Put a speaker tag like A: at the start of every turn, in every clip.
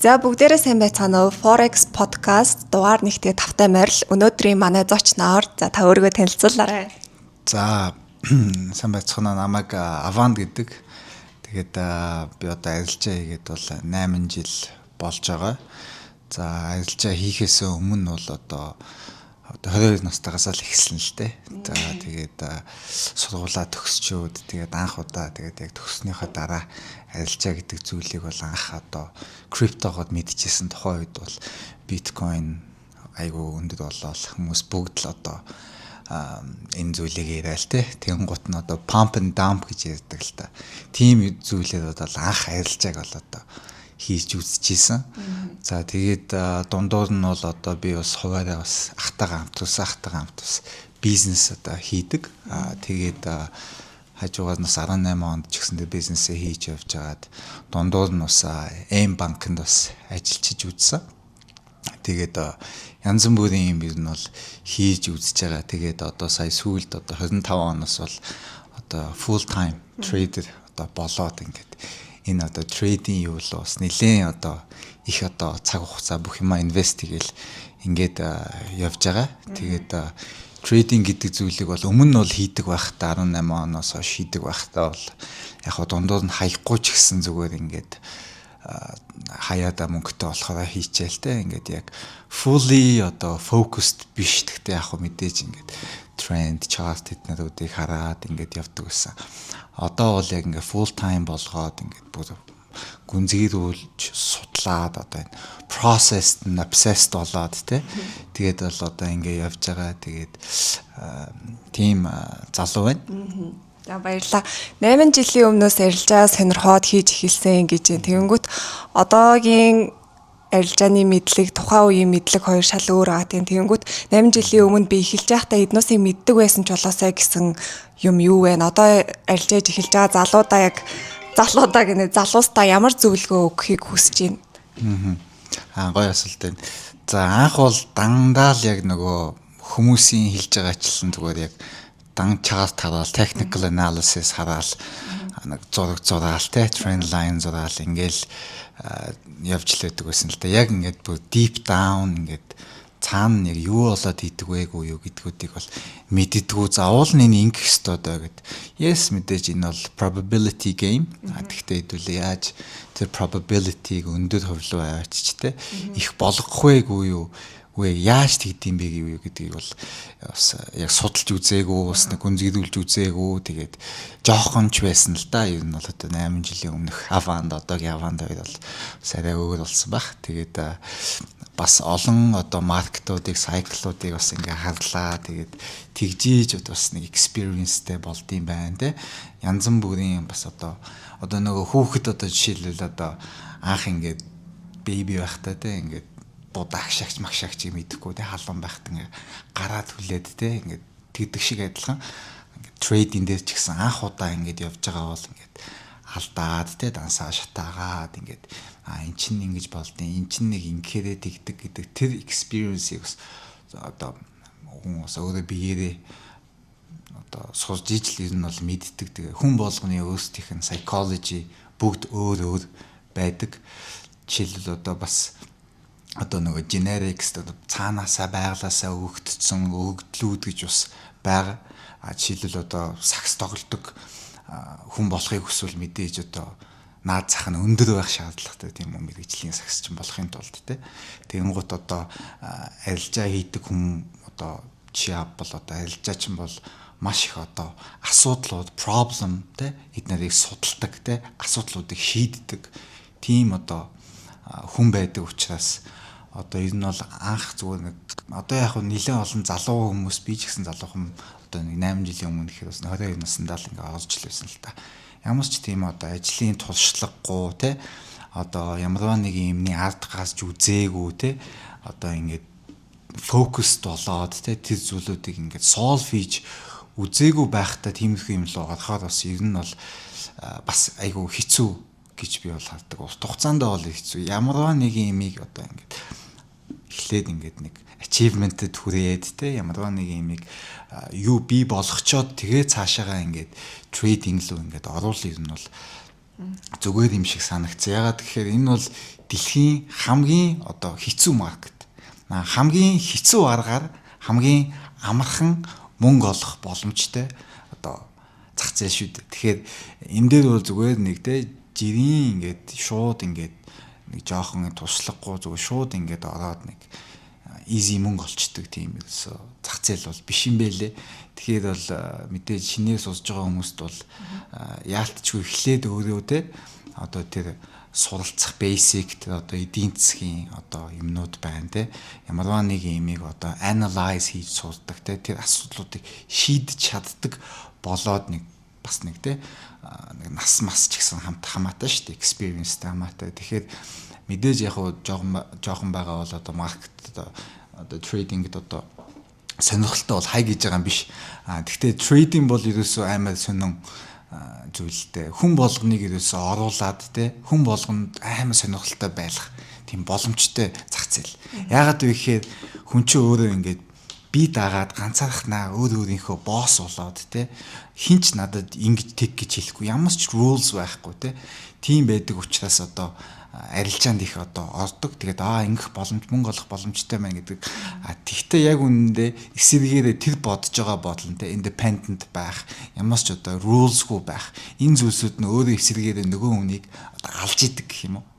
A: За, бүгдээрээ сайн байцгаана уу? Forex podcast дугаар нэгтээ тавтай морил. Өнөөдрийн манай зочноор, за, та өөрийгөө танилцуулаарай.
B: За, сайн байцгаана. Намайг Аванд гэдэг. Тэгээд би одоо арилжаа хийгээд бол 8 жил болж байгаа. За, арилжаа хийхээс өмнө бол одоо 22 настайгаас л эхэлсэн л дээ. За, тэгээд сургуулаа төгсчөөд, тэгээд анх удаа, тэгээд яг төгссөнийхөө дараа арилжаа гэдэг зүйлийг бол анх одоо криптогод мэдчихсэн. Тухайн үед бол биткойн айгу өндөр болоод хүмүүс бүгд л одоо энэ зүйлийг яриа л те. Тэгэнгუут нь одоо pump and dump гэж ярьдаг л та. Тийм зүйлээр одоо анх арилжааг бол одоо хийж үзчихсэн. За, тэгээд дундуур нь бол одоо би бас хуваараа бас ахтайгаа хамт бас бизнес одоо хийдэг. Тэгээд хажуугаар нь бас 18 онд ч гэсэндээ бизнесээ хийж явж байгаад дундуур нь бас М банкнд бас ажиллаж үзсэн. Тэгээд янз бүрийн юм ер нь бол хийж үзэж байгаа. Тэгээд одоо сая сүүлд одоо 25 оноос бол одоо full time trader одоо болоод, ингээд энэ одоо trading юу л бас нэлээд одоо их одоо цаг хугацаа, бүх юмаа invest хийгээл ингээд явж байгаа. Тэгээд trading гэдэг зүйлийг бол өмнө нь бол хийдэг байхдаа, 18 оноос хойш хийдэг байхдаа бол яг хаа дундуур нь хаяхгүй ч гэсэн зүгээр ингээд хаяада мөнгөтэй болохоор хийчээл те, ингээд яг fully одоо focused биш. Гэхдээ яг хөө мэдээж ингээд trend, chart эднэрүүдийг хараад ингээд явдаг гэсэн. Одоо бол яг ингээд full time болгоод, ингээд бүр гүнзгийрүүлж судлаад, одоо энэ process нь obsessed болоод те. Тэгээд бол одоо ингээ явж байгаа. Тэгээд тийм залуу байна.
A: За, баярлалаа. 8 жилийн өмнөөс арилжаа сонирхоод хийж эхэлсэн гэж. Тэгэнгүүт одоогийн арилжааны мэдлэг, тухайн үеийн мэдлэг хоёр шал өөр аа. Тийм, тэгэнгүүт 8 жилийн өмнө би эхэлж байхдаа эднүсийг мэддэг байсан ч болоосай гэсэн юм юу вэ? Одоо арилжааж эхэлж байгаа залуудаа, яг залуудаа гинэ, залуустаа ямар зөвлөгөө өгөхийг хүсэж байна?
B: Аа, гоё асуулт байна. За, анх бол дандаа л яг нөгөө хүмүүсийн хэлж байгаачлан зүгээр яг дан chart хараал, technical analysis хараал, нэг зураг зураал те, trend line зураал, ингээл явж л байдаг байсан л да. Яг ингээд бүр deep down ингээд цаана яг юу болоод идэг вэ гүү юу гэдгүүдийг бол мэддэггүй. Заавал нь энэ ингэх ёстой доо гэд. Yes, мэдээж энэ бол probability game. А тэгтээ хэдүүлээ яаж тэр probability-г өндөр хувь руу аваачч те, их болгох вэ гүү юу үгүй, яаж тэгдэм бэ гэв гэдгийг бол бас яг судалж үзээгүй, бас нэг гүнзгийрүүлж үзээгүй. Тэгээд жоохон ч байсан л да. Ер нь бол одоо 8 жилийн өмнөх Аванд, одоогийн Аванд хоёр бол бас арай өөр болсон байх. Тэгээд бас олон одоо market уудыг, cycle уудыг бас ингээ харлаа. Тэгээд тэгжийж бас нэг experience тэй болдсон байна те. Янз бүрийн бас одоо нөгөө хүүхэд, одоо жишээлбэл одоо анх ингээд baby байхдаа те, ингээд будаа агшаагч магшаагч юм идэхгүй те, халуун байхад ингээ гараа түлээд те, ингээд тэгдэг шиг адилхан ингээд trading дээр ч гэсэн анх удаа ингээд явж байгаа бол ингээд алдаад те, дансаа шатаагаад, ингээд а эн чинь ингэж болдیں۔ Эн чинь нэг ингэхээрээ тэгдэг гэдэг тэр experience-ийг бас одоо хүн бас өөрөө биеэрээ одоо сурж ижил ер нь бол мэддэг. Тэгээ хүн болгоны өөрсдийнх нь psychology бүгд өөр өөр байдаг. Жишээлбэл, одоо бас одоо нөгөө genetics, одоо цаанаасаа байглаасаа өгөгдсөн өгөгдлүүд гэж бас байгаа. А жишээлбэл, одоо сагс тоглодог хүн болохыг хүсвэл мэдээж одоо наад зах нь өндөр байх шаардлагатай, тийм үү, мэргэжлийн сагсчин болохын тулд те. Тэгэнгუут одоо арилжаа хийдэг хүн, одоо чи бол одоо арилжаачин бол маш их одоо асуудлууд, problem те, эднэрийг судалдаг те, асуудлуудыг шийддэг тийм одоо хүн байдаг учраас одоо ер нь бол анх зүгээр нэг одоо яг нэлээд олон залуу хүмүүс, би ч гэсэн залуухан, одоо нэг 8 жилийн өмнө гэхээр бас 22 наснда л ингээ орж л байсан л та. Ямар ч тийм одоо ажлын туршлагагүй те, одоо ямарваа нэг юмны ард гарч үзээгүй те, одоо ингээд focus болоод те, тэр зүйлүүдийг ингээд solve хийж үзээгүй байхдаа тиймэрхүү юм л орохоор бас ер нь бол бас айгүй хэцүү гэж би бол хардаг. Урт хугацаанд бол хэцүү. Ямарваа нэг юмыг одоо ингээд эхлээд ингээд нэг achievement-д хүрээд те, ямарваа нэг юмыг юу бий болгочоод, тэгээ цаашаагаа ингээд trading руу ингээд оруулах юм нь бол зүгээр юм шиг санагдсан. Ягаад гэхээр энэ бол Дэлхийн хамгийн одоо хэцүү market. Хамгийн хэцүү аргаар хамгийн амархан мөнгө олох боломжтой одоо зах зээл шүү дээ. Тэгэхээр энэ дээр бол зүгээр нэг те жирийн ингээд шууд ингээд нэг жоохон туршлагагүй зүгээр шууд ингээд ороод нэг easy мөнгө олчдөг тийм ерөөсө зах зээл бол биш юм бэлээ. Тэгэхээр бол мэдээж шинээр сурж байгаа хүмүүст бол яалтчгүй эхлээд өөрөө те одоо тэр суралцах basic, тэр одоо эдийн засгийн одоо юмнууд байна те, ямарваа нэг юмыг одоо analyze хийж сурдаг те, тэр асуудлуудыг шийдэж чаддаг болоод нэг бас нэг те нэг нас мас ч гэсэн хамт хамаатай шүү дээ, experience тэй хамаатай. Тэгэхээр мэдээж яг уу жоохон жоохон байгаа бол одоо market, одоо trading д одоо сонирхолтой бол хай гэж байгаа юм биш. А тэгтээ trading бол ерөөсөө амар сонин зүйлтэй. Хүн болгоныг ерөөсөө оруулаад те, хүн болгонд амар сонирхолтой байх тийм боломжтой зах зээл. Яагаад вэ гэхээр хүн чинь өөрөө ингээд би дагаад ганцаархнаа өөр өөрийнхөө boss болоод те, хинч надад ингэж тэг гэж хэлэхгүй, ямар ч rules байхгүй те, тийм байдаг учраас одоо арилжаанд их одоо ордог. Тэгээд ингэх боломж, мөнгө олох боломжтой байна гэдэг. А тэгтээ яг үнэндээ эсэргээрээ тэр бодож байгаа бодол нь те, independent байх, ямар ч одоо rules гүй байх. Энэ зүйлсүүд нь өөрөө эсэргээрээ нөгөө хүнийг одоо алж идэг гэх юм уу?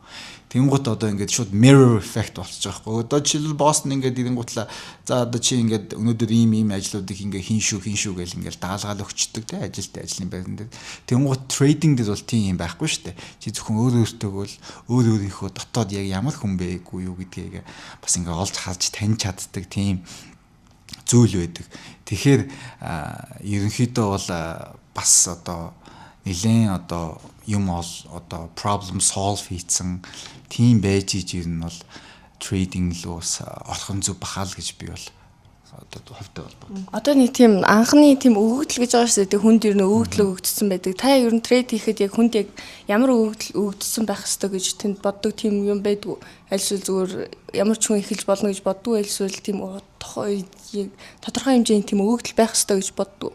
B: Тэнгуут одоо ингээд шууд mirror effect болчих жоох байхгүй. Одоо жишээлбэл boss нь ингээд ирэнгуутлаа за одоо чи ингээд өнөөдөр ийм ийм ажлуудыг ингээд хийн шүү, хийн шүү гэл ингээд даалгаал өгчдөг те, ажилт ажлын байран дээр. Тэнгуут trading дээр бол тийм юм байхгүй шүү дээ. Чи зөвхөн өөр өөртөө л өөр өөрийнхөө дотоод яг ямар хүн бэ гүй юу гэдгийг бас ингээд олж харж таньж чаддаг тийм зүйл байдаг. Тэгэхээр ерөнхийдөө бол бас одоо нэлээд одоо юм ол одоо problem solve хийцэн тийм байж иж ер нь бол trading руу бас орох нь зөв бахаал гэж би бол одоо хувьдаа бол бод.
C: Одоо нэг тийм анхны тийм өгөгдөл гэж байгаа шүү дээ. Хүнд ер нь өгөгдөл өгөгдсөн байдаг. Та ер нь trade хийхэд яг хүнд яг ямар өгөгдөл өгөгдсөн байх ёстой гэж тэнд боддог тийм юм байдгүй? Аль эсвэл зүгээр ямар ч хүн эхэлж болно гэж боддгоо, эсвэл тийм тодорхой хэмжээний тийм өгөгдөл байх ёстой гэж боддгоо?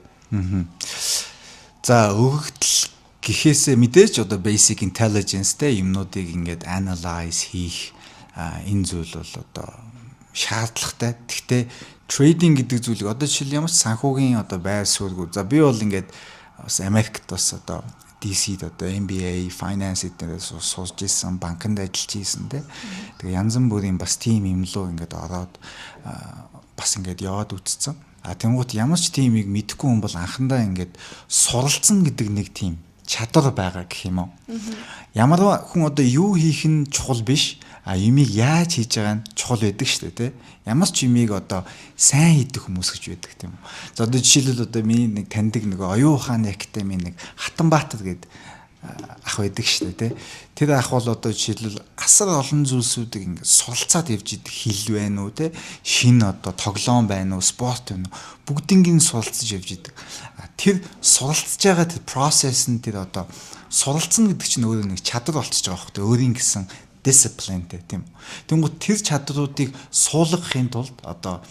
B: За, өгөгдөл гэхээсээ мэдээж одоо basic intelligence те, юмнуудыг ингээд analyze хийх энэ зүйл бол одоо шаардлагатай. Гэхдээ trading гэдэг зүйлийг одоо жишээл ямар ч санхүүгийн одоо байр суурьгүй. За, би бол ингээд бас Америкт бас одоо DC-д одоо MBA finance эднэрээс сурж исэн, банкнд ажиллаж исэн те. Тэгээ янз бүрийн бас тийм юм луу ингээд ороод бас ингээд яваад үтцсэн. А тэнгуут ямар ч тийм ийг мэдэхгүй хүн бол анхандаа ингээд суралцсан гэдэг нэг тийм чадвар байгаа гэх юм уу. Ямар хүн одоо юу хийх нь чухал биш. А юмыг яаж хийж байгаа нь чухал байдаг шүү дээ, тий. Ямар ч юмыг одоо сайн хийдэг хүмүүс гэж байдаг тийм үү. За, одоо жишээлбэл одоо миний нэг таньдаг нэг оюун ухааны академийн нэг Хатанбаатар гэдэг ах байдаг шүү дээ, тий. Тэр ах бол одоо жишээлбэл асар олон зүйлсүүдийг ингээд суралцаад явж идэг, хэл байна уу, тий. Шинэ одоо тоглоом байна уу, спорт байна уу, бүгднийг суралцаж явж идэг. Тэр суралцж байгаа тэр process нь, тэр одоо суралцсан гэдэг чинь өөрөө нэг чадвар болчихж байгаа байхгүй, өөрийн гэсэн discipline тэй, тийм. Тэнгүүт тэр чадруудыг суулгахын тулд одоо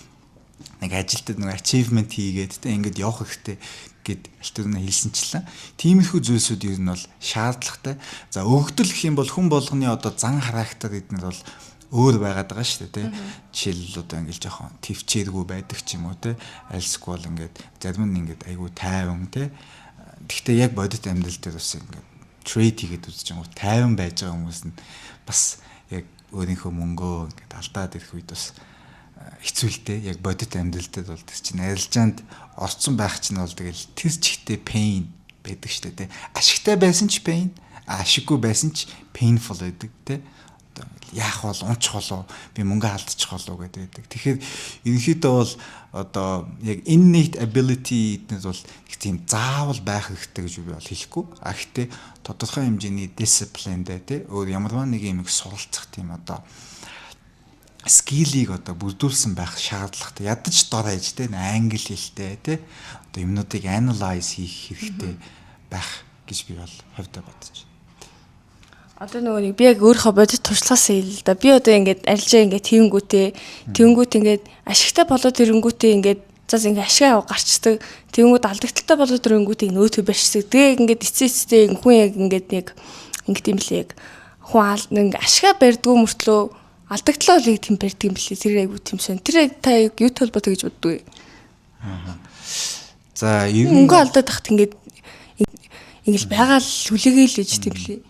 B: нэг ажилтад нэг achievement хийгээд те, ингээд явах хэрэгтэй гэд альтурна хэлсэнчлэн тиймэрхүү зүйлсүүд ер нь бол шаардлагатай. За, өгөгдөл гэх юм бол хүн болгоны одоо зан характер эднэр бол өөр байгаад байгаа шүү дээ, тий. Жишээлбэл одоо ингээл жоохон төвчээргүй байдаг ч юм уу, тий. Альсгүй бол ингээд зарим нь ингээд айгүй тайван, тий. Гэхдээ яг бодит амьдрал дээр бас ингээд trade хийгээд үзэж байгаа тайван байж байгаа хүмүүс нь бас яг өөрийнхөө мөнгөө ингээд алдаад ирэх үед бас хэцүү л дээ. Яг бодит амьдрал дээр бол тэр чинь арилжаанд орцсон байх чинь бол тэгэл тэр чигтээ pain байдаг шүү дээ. Ашигтай байсан ч pain, ашиггүй байсан ч painful байдаг, тий. Одоо яах бол, унчих болов, би мөнгө алдчих болов гэдэг байдаг. Тэгэхээр ерөнхийдөө бол одоо яг innate ability гэднээс бол их тийм заавал байх хэрэгтэй гэж би бол хэлэхгүй. А гэхдээ тодорхой хэмжээний discipline тэй, тий, өөр ямарваа нэг юм их суралцах тийм одоо skill ийг одоо бүрдүүлсэн байх шаардлагатай. Ядаж дор хаяж, те, англи хэлтэй, те, одоо юмнуудыг analyze хийх хэрэгтэй байх гэж би бол хувьдаа бодож байна.
C: Одоо нөгөө нэг би яг өөрийнхөө бодит туршлагаас хэлээ л да. Би одоо ингээд арилжаа ингээд тэнгүүт ингээд ашигтай болоод ирэнгүүтээ ингээд зас ингээд ашиг гарчдаг. Тэнгүүт алдагдaltaй болоод ирэнгүүтээ нөөтөө барьчихдаг. Тэгээ ингээд эцээ эцтэй хүн яг ингээд нэг ингээд юм лээ яг. Хүн нэг ашгаа барьдгүй мөртлөө алдагдлаа бол тийм барьдаг юм билээ. Тэр айгу тийм сон. Тэр та яг юу холбоотой гэж боддог вэ?
B: За, ер
C: нь мөнгө алдаад тахт ингээд ингээл байгаа л хүлээгээл гэж тийм лээ.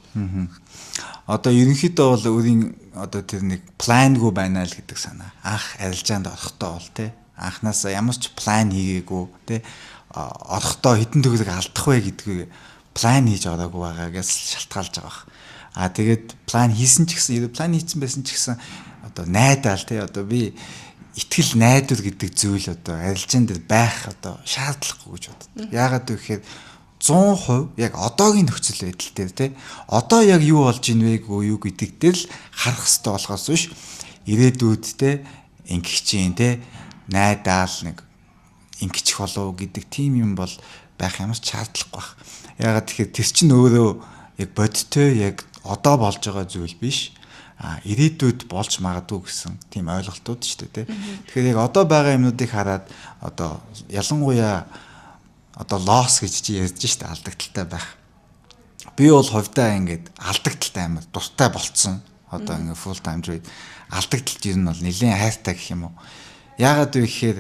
B: Одоо ерөнхийдөө бол өөрийн одоо тэр нэг плангүй байна л гэдэг санаа. Анх арилжаанд орохдоо бол те, анханасаа ямар ч план хийгээгүй те, орохдоо хэдэн төгрөг алдах вэ гэдгийг план хийж ороогүй байгаагаас шалтгаалж байгаа бах. А тэгээд план хийсэн ч гэсэн, план хийсэн байсан ч гэсэн одоо найдаал те, одоо би итгэл найдвар гэдэг зүйл одоо арилжаан дээр байх одоо шаардлагагүй гэж боддог. Яагаад вэ гэхээр 100% яг одоогийн нөхцөл байдал дээр те, одоо яг юу болж ийн вэ гөө юу гэдэг дээр л харах хэрэгтэй болохоос биш ирээдүйд те ингэх чинь те, найдаал нэг ингэчих болов гэдэг тийм юм бол байх ямар ч шаардлагагүй байх. Яагаад тэгэхээр тэр чинь өөрөө яг бодиттой яг одоо болж байгаа зүйл биш, а ирээдүйд болж магадгүй гэсэн тийм ойлголтууд шүү дээ, тий. Тэгэхээр яг одоо байгаа юмнуудыг хараад одоо ялангуяа одоо loss гэж чи ярьж штэ, алдагдалтай байх. Би бол хувьдаа ингээд алдагдалтай амар дуртай болцсон. Одоо ингээд full time trade алдагдалт ер нь бол нэлээд хайртай гэх юм уу. Яагаад вэ гэхээр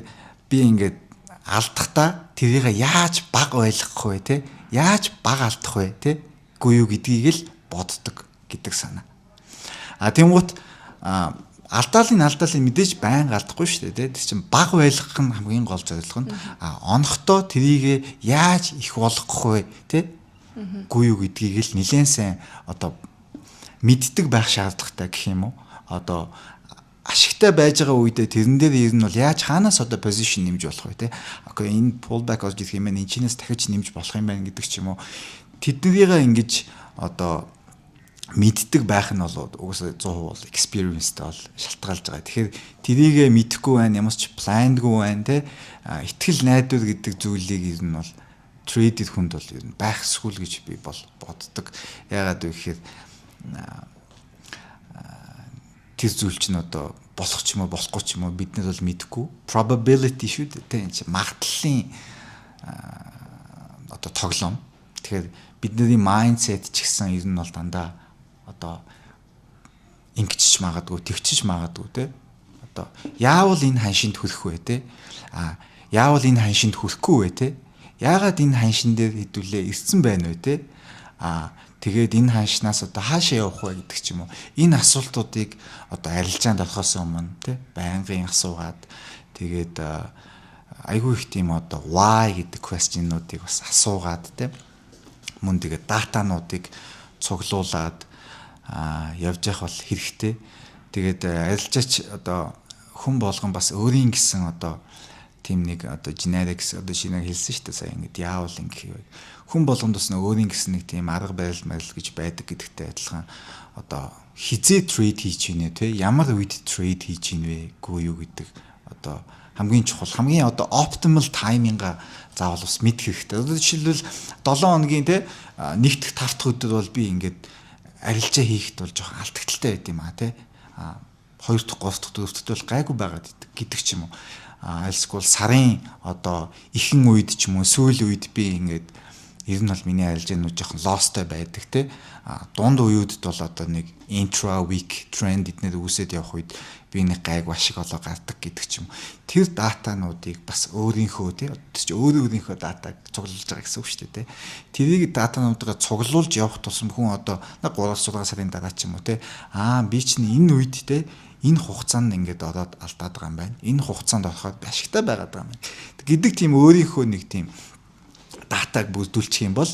B: би ингээд алдахдаа тэрийг яаж баг ойлгох вэ, те? Яаж баг алдах вэ, те? Гүй юу гэдгийг л боддог гэдэг санаа. А тэнгуут алдаалын мэдээж байнга алдахгүй шүү дээ, тэр чинь баг байлгах нь хамгийн гол зорилго нь. А онохдоо тэрийг яаж их болгох вэ, те? Гүй юу гэдгийг л нэлээд сайн одоо мэддэг байх шаардлагатай гэх юм уу. Одоо ашигтай байж байгаа үедээ тэрэн дээр ер нь бол яаж хаанаас одоо position нэмж болох вэ, те? Okay, энэ pullback орж ирэх юм байна, энэ чинээс дахиж нэмж болох юм байна гэдэг ч юм уу. Тэднийгээ ингэж одоо мэддэг байх нь бол угаасаа 100% бол experience-тэй бол шалтгаалж байгаа. Тэгэхээр тэрийгэ мэдэхгүй байна, ямар ч пландгүй байна, те, итгэл найдвар гэдэг зүйлийг ер нь бол trader хүнд бол ер нь байх ёсгүй л гэж би бол боддог. Яагаад вэ гэхээр тэр зүйл чинь одоо болох ч юм уу, болохгүй ч юм уу, бид нар бол мэдэхгүй. Probability шүү дээ, те, энэ чинь магадлалын одоо тоглоом. Тэгэхээр бидний mindset ч гэсэн ер нь бол дандаа одоо ингэчж магадгүй, тэгчиж магадгүй, те. Одоо яавал энэ ханшинд хүрэх вэ, те? А яавал энэ ханшинд хүрэхгүй вэ, те? Яагаад энэ ханшин дээр хэдүүлээ ирсэн байна вэ, те? А тэгээд энэ ханшнаас одоо хаашаа явах вэ гэдэг ч юм уу. Энэ асуултуудыг одоо арилжаанд орохоос өмнө те байнгын асуугаад, тэгээд айгүй их тийм одоо why гэдэг question-уудыг бас асуугаад, те, мөн тэгээд датануудыг цуглуулад явж явах бол хэрэгтэй. Тэгээд арилжаач одоо хүн болгон бас өөрийн гэсэн одоо тийм нэг одоо genetics, одоо шинээр хэлсэн шүү дээ сая, ингээд яавал ингэх вэ? Хүн болгонд бас өөрийн гэсэн нэг тийм арга барил марил гэж байдаг гэдэгтэй адилхан одоо хэзээ trade хийж гинэ, те, ямар үед trade хийж гин вэ гүү юу гэдэг одоо хамгийн чухал, хамгийн одоо optimal timing-а заавал бас мэдэх хэрэгтэй. Одоо жишээлбэл 7 хоногийн те нэгдэх 5 дахь өдөр бол би ингээд арилжаа хийхэд бол жоохон алдагдалтай байд юм а те. А 2 дахь, 3 дахь, 4 дахь бол гайгүй байгаад гэдэг ч юм уу. А альсгүй сарын одоо ихэнх үед ч юм уу, сүүл үед би ингээд ер нь бол миний арилжаанууд жоохон loss-той байдаг, те. А дунд үеүүдэд бол одоо нэг intra week trend эднэр үүсээд явах үед би нэг гайг ашиг олоо гардаг гэдэг ч юм. Тэр датануудыг бас өөрийнхөө, те, тэр чи өөрөө өөрийнхөө датаг цуглуулж байгаа гэсэн үг шүү дээ, те. Тэрийг датануудаа цуглуулж явах тусам хүн одоо 3 6 сарын дараа ч юм уу, те, аа би чинь энэ үед, те, энэ хугацаанд ингээд ороод алдаад байгаа юм байна. Энэ хугацаанд ороход ашигтай байгаад байгаа юм байна гэдэг тийм өөрийнхөө нэг тийм датаг бүрдүүлчих юм бол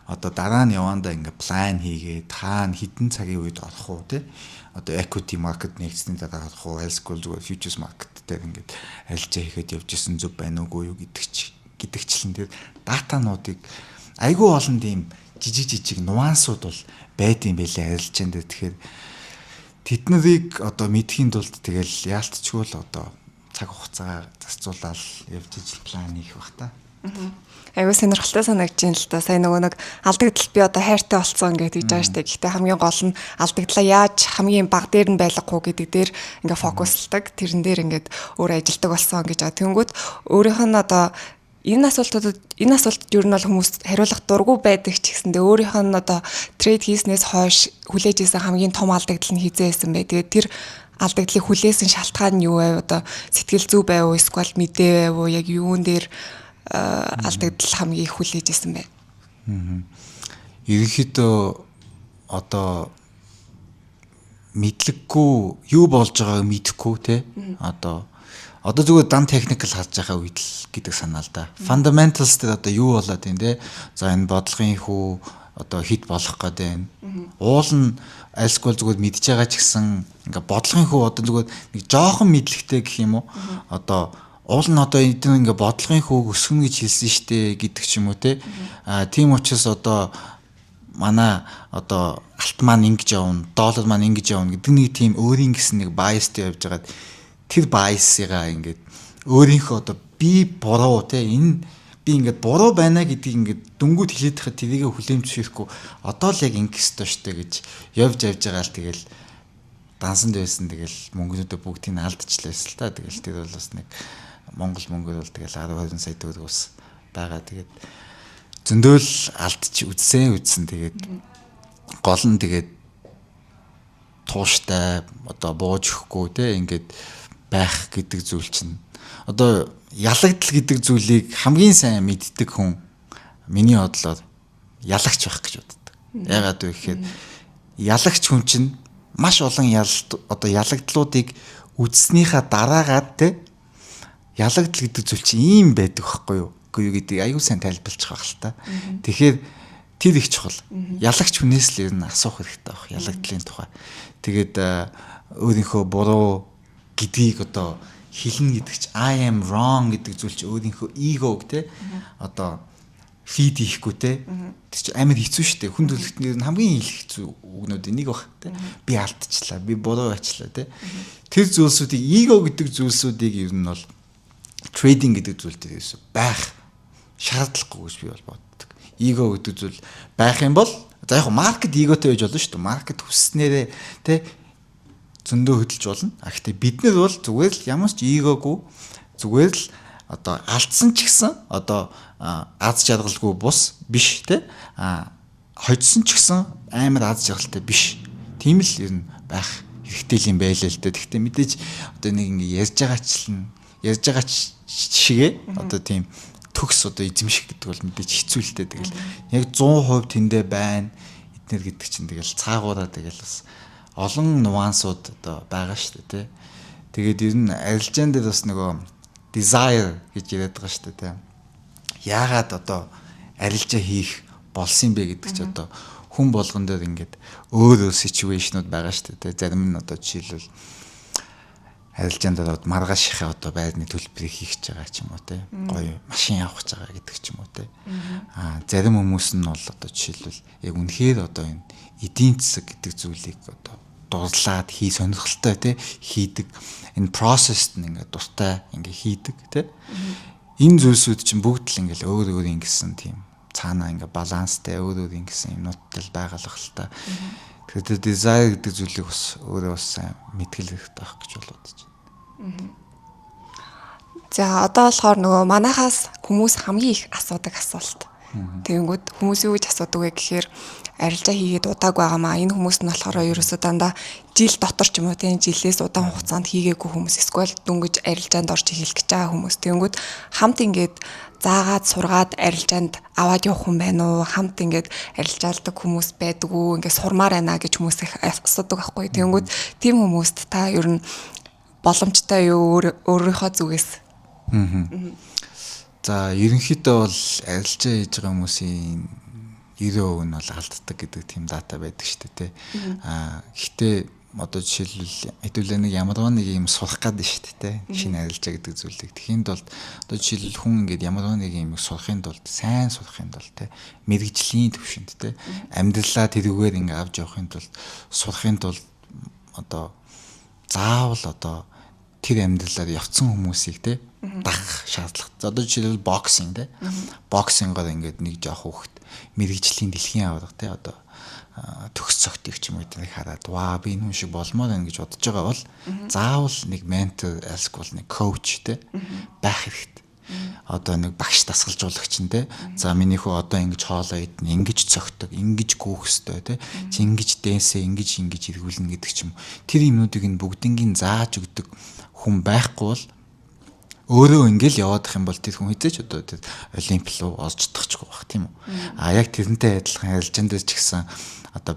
B: одоо дараа нь явандаа ингээ план хийгээд хаана хэдэн цагийн үед орох уу, те, одоо equity market нэгдсэний дараа орох уу, альсгүй зүгээр futures market дээр ингээд арилжаа хийхэд явж исэн зөв байна уугүй юу гэдэг ч гэдэгчлэн тэр датануудыг айгүй олон тийм жижиг жижиг nuance-ууд бол байд юм байлээ арилжаан дээр. Тэгэхээр тэд нарыг одоо мэдэхийн тулд тэгэл яалтчгүй л одоо цаг хугацаагаа зарцуулаад явж ижил план хийх бах та.
A: Айгуу сонирхолтой санагдаж байна л да. Сая нөгөө нэг алдагдал би одоо хайртай болсон гэж хэлж байгаа шүү дээ. Гэхдээ хамгийн гол нь алдагдлаа яаж хамгийн бага дээр нь байлгах уу гэдэг дээр ингээ focus-лдаг. Тэрэн дээр ингээд өөр ажилдаг болсон гэж байгаа. Тэнгүүт өөрийнх нь одоо Энэ асуултад ер нь бол хүмүүс хариулах дургүй байдаг ч гэсэндээ өөрийнх нь одоо trade хийснээс хойш хүлээж исэн хамгийн том алдагдал нь хэзээ байсан бэ? Тэгээд тэр алдагдлыг хүлээсэн шалтгаан нь юу вэ? Одоо сэтгэл зүй байв уу, эсвэл мэдээ байв уу? Яг юун дээр алдагдал хамгийн их хүлээж исэн бэ?
B: Ерөнхийдөө одоо мэдлэггүй, юу болж байгааг мэдэхгүй те, одоо зүгээр дан technical харж байгаа үед л гэдэг санаа л да. Fundamentals дээр одоо юу болоод юм те. За, энэ бодлогын хүү одоо хэд болох гээд байна. Уул нь альсгүй зүгээр мэдж байгаа ч гэсэн ингээ бодлогын хүү одоо зүгээр нэг жоохон мэдлэгтэй гэх юм уу. Одоо уул нь одоо эдгээр ингээ бодлогын хүүг өсгөнө гэж хэлсэн штэ гэдэг ч юм уу те. А тийм учраас одоо манай одоо алт маань ингэж явна, доллар маань ингэж явна гэдэг нэг тийм өөрийн гэсэн нэг bias тай явж байгаад, тэр bias-ыгаа ингээд өөрийнхөө одоо би буруу те, энэ би ингээд буруу байна гэдгийг ингээд дүнгууд хэлээд байхад тэрийг хүлээн зөвшөөрөхгүй, одоо л яг ингэх ёстой штэ гэж явж явж байгаа л, тэгэл дансанд байсан, тэгэл мөнгөнүүдээ бүгдийг нь алдчихлаа байсан л та. Тэгэл тэр бол бас нэг Монгол мөнгөөр бол тэгэл 10 20 сая төгрөг бас байгаа. Тэгээд зөндөөл алдчих үзсэн үзсэн. Тэгээд гол нь тэгээд тууштай одоо бууж өгөхгүй те, ингээд байх гэдэг зүйл чинь, одоо ялагдал гэдэг зүйлийг хамгийн сайн мэддэг хүн миний бодлоор ялагч байх гэж боддог. Яагаад вэ гэхээр ялагч хүн чинь маш олон ялалт, одоо ялагдлуудыг үзснийхаа дараагаад те, ялагдал гэдэг зүйл чинь ийм байдаг байхгүй юу? Үгүй юу гэдэг аюу сайн тайлбарлах байх л та. Тэгэхээр тэр их чухал. Ялагч хүнээс л ер нь асуух хэрэгтэй байх ялагдлын тухай. Тэгээд өөрийнхөө буруу гэдгийг одоо хэлнэ гэдэг чи, I am wrong гэдэг зүйл чи өөрийнхөө ego г те, одоо feed хийхгүй те. Тэр чи амар хэцүү шүү дээ. Хүн төрөлхтний хамгийн их хэцүү үгнүүдийн нэг баг те. Би алдчихлаа, би буруу байчлаа те. Тэр зүйлсүүдийг, ego гэдэг зүйлсүүдийг ер нь бол trading гэдэг зүйл дээр ерөөсөө байх шаардлагагүй гэж би бол боддог. Ego гэдэг зүйл байх юм бол, за, яг market ego той байж болно шүү дээ. Market хүсснээрээ те зөндөө хөдөлж болно. А гэхдээ бид нар бол зүгээр л ямар ч ego гүй, зүгээр л одоо алдсан ч гэсэн одоо аз жаргалгүй бус биш те, а хожсон ч гэсэн амар аз жаргалтай биш. Тийм л ер нь байх хэрэгтэй юм байлаа л дээ. Гэхдээ мэдээж одоо нэг ингэ ярьж байгаачлан, ярьж байгаа шигээ одоо тийм төгс одоо эзэмших гэдэг бол мэдээж хэцүү л дээ. Тэгэл яг 100% тэндээ байна эднэр гэдэг чинь тэгэл цаагаараа тэгэл бас олон nuance ууд одоо байгаа шүү дээ, тий. Тэгээд ер нь арилжаан дээр бас нөгөө desire гэж яриад байгаа шүү дээ, тий. Яагаад одоо арилжаа хийх болсон юм бэ гэдэг чи одоо хүн болгон дээр ингээд өөр өөр situation ууд байгаа шүү дээ. Зарим нь одоо жишээлбэл арилжаан дээр маргаашийнхаа одоо байрны төлбөрийг хийх гэж байгаа ч юм уу те. Гоё машин авах гэж байгаа гэдэг ч юм уу те. Аа, зарим хүмүүс нь бол одоо жишээлбэл яг үнэхээр одоо энэ эдийн засаг гэдэг зүйлийг одоо дурлаад хий сонирхолтой те, хийдэг, энэ process т нь ингээд дуртай ингээ хийдэг те. Энэ зүйлсүүд чинь бүгд л ингээл өөр өөр ингэсэн тийм цаанаа ингээ баланстай, өөр өөр ингэсэн юмнуудтай л байгалах л та. Тэгэхээр desire гэдэг зүйлийг бас өөрөө бас сайн мэтгэл хэрэгтэй байх гэж бол бодож
A: байна. За, одоо болохоор нөгөө манахаас хүмүүс хамгийн их асуудаг асуулт. Тэгэнгүүт хүмүүс юу гэж асуудаг вэ гэхээр арилжаа хийгээд удаагүй байгаа маа. Энэ хүмүүс нь болохоор ерөөсөө дандаа жил дотор ч юм уу, тийм, жилээс удаан хугацаанд хийгээгүй хүмүүс, эсвэл дөнгөж арилжаанд орж эхэлэх гэж байгаа хүмүүс. Тэгэнгүүт хамт ингээд заагаад сургаад арилжаанд аваад явах хүн байна уу? Хамт ингээд арилжаалдаг хүмүүс байдаг уу? Ингээд сурмаар байна гэж хүмүүс их асуудаг байхгүй. Тэгэнгүүт тийм хүмүүст та ер нь боломжтой юу өөрийнхөө зүгээс?
B: За, ерөнхийдөө бол арилжаа хийж байгаа хүмүүсийн 90% нь бол алддаг гэдэг тийм data байдаг шүү дээ, тий. Аа, гэхдээ одоо жишээлбэл хэдүүлээ нэг ямарваа нэг юм сурах гээд шүү дээ, тий. Шинэ арилжаа гэдэг зүйлийг. Тэхийн тулд одоо жишээлбэл хүн ингээд ямарваа нэг юм сурахын тулд, сайн сурахын тулд, тий, мэргэжлийн төвшөнд, тий, амьдралаа тэрүүгээр ингээд авч явахын тулд, сурахын тулд одоо заавал одоо тэр амьдралаар явцсан хүмүүсийг, тий, дагах шаардлага. За, одоо жишээлбэл boxing, тий. Boxing оор ингээд нэг жоох хүүхэд мэргэжлийн дэлхийн аварга, тий, одоо төгс цогтыг ч юм уу эднийг хараад, ваа, би энэ хүн шиг болмоор байна гэж бодож байгаа бол заавал нэг ментор, альсгүй нэг coach, тий, байх хэрэгтэй. Одоо нэг багш дасгалжуулагч нь, те. За, миний хүү одоо ингэж хоолоо идэнэ, ингэж цогтөг, ингэж гүйх ёстой, те. Чи ингэж дэнсээ, ингэж ингэж эргүүлнэ гэдэг ч юм. Тэр юмнуудыг нь бүгднийг зааж өгдөг хүн байхгүй бол, өөрөө ингээл яваадах юм бол тэр хүн хэзээ ч одоо тэр олимп руу орж чадахгүй байх, тийм үү. А яг тэрнтэй адилхан арилжаан дээр ч гэсэн одоо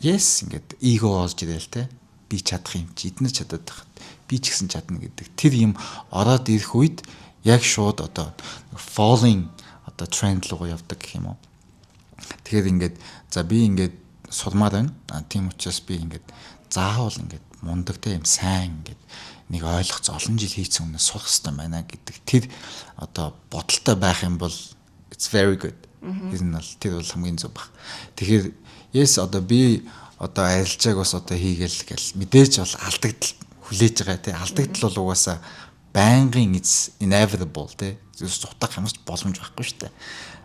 B: yes, ингээд эго олж ирээл, те, би чадах юм чи, эднэр чадаад байхад би ч гэсэн чадна гэдэг тэр юм ороод ирэх үед яг шууд одоо falling одоо тренд руу явдаг гэх юм уу. Тэгэхээр ингээд за, би ингээд сурмаар байна. А тийм учраас би ингээд заавал ингээд мундаг, те, юм сайн ингээд нэг ойлгоц олон жил хийцэн хүнээс сурах хэрэгтэй байна гэдэг тэр одоо бодолтой байх юм бол it's very good. Тэр нь бол, тэр бол хамгийн зөв баг. Тэгэхээр yes, одоо би одоо арилжааг бас одоо хийгээл гэл мэдээж бол алдагдал хүлээж байгаа, тий, алдагдал бол угаасаа байнгын, it's inevitable, тий, зүс зутах ямар ч боломж байхгүй шүү дээ.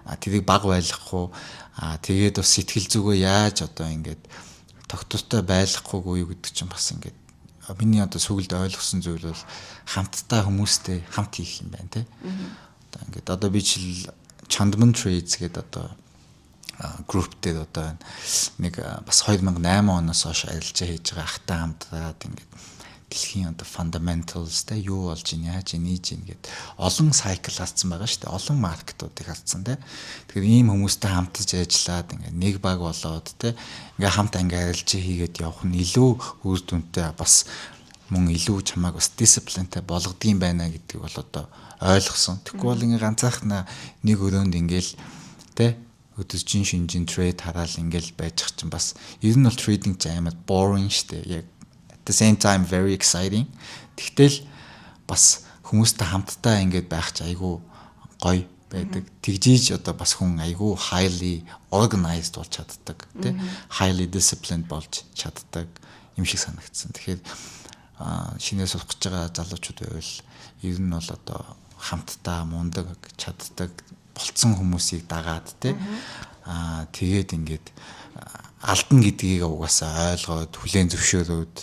B: А тэрийг баг байлгах уу, а тэгээд бас сэтгэл зүгөө яаж одоо ингээд тогтвортой байлгахгүйгүй юу гэдэг чинь бас ингээд миний одоо сүгэлд ойлгосон зүйл бол хамтдаа хүмүүстэй хамт хийх юм байна, тий. Одоо ингээд одоо би жишээл Chandman Trades гэдэг одоо групп дээр одоо нэг бас 2008 оноос хойш арилжаа хийж байгаа ахтай хамтраад ингээд дэлхийн одоо fundamentals, те, юу болж ийн, яаж ийн, ийж ийн гэд олон cycle хадсан байгаа шүү дээ. Олон market уудыг хадсан, те. Тэгэхээр ийм хүмүүстэй хамтарч ажиллаад ингээд нэг баг болоод, те, ингээ хамт ингээ арилжаа хийгээд явах нь илүү үр дүнтэй, бас мөн илүү чамааг бас discipline тэй болгодгийм байна гэдгийг бол одоо ойлгосон. Тэгэхгүй бол ингээ ганцаархнаа нэг өрөөнд ингээл, те, өдөржин шинжин trade хараал ингээл байж чинь бас ер нь бол trading ч амар boring штэ. Яг at the same time very exciting. Тэгтэл бас хүмүүстэй хамтдаа ингээд байх ч айгүй гоё байдаг. Тэгжийж одоо бас хүн айгүй highly organized болж чаддаг, тий? Highly disciplined болж чаддаг юм шиг санагдсан. Тэгэхээр шинээр сурах гэж байгаа залуучууд байвал ер нь бол одоо хамтдаа мундаг, чаддаг болцсон хүмүүсийг дагаад, тий, тэгээд ингээд алдна гэдгийг угаасаа ойлгоод, хүлээн зөвшөөрөөд,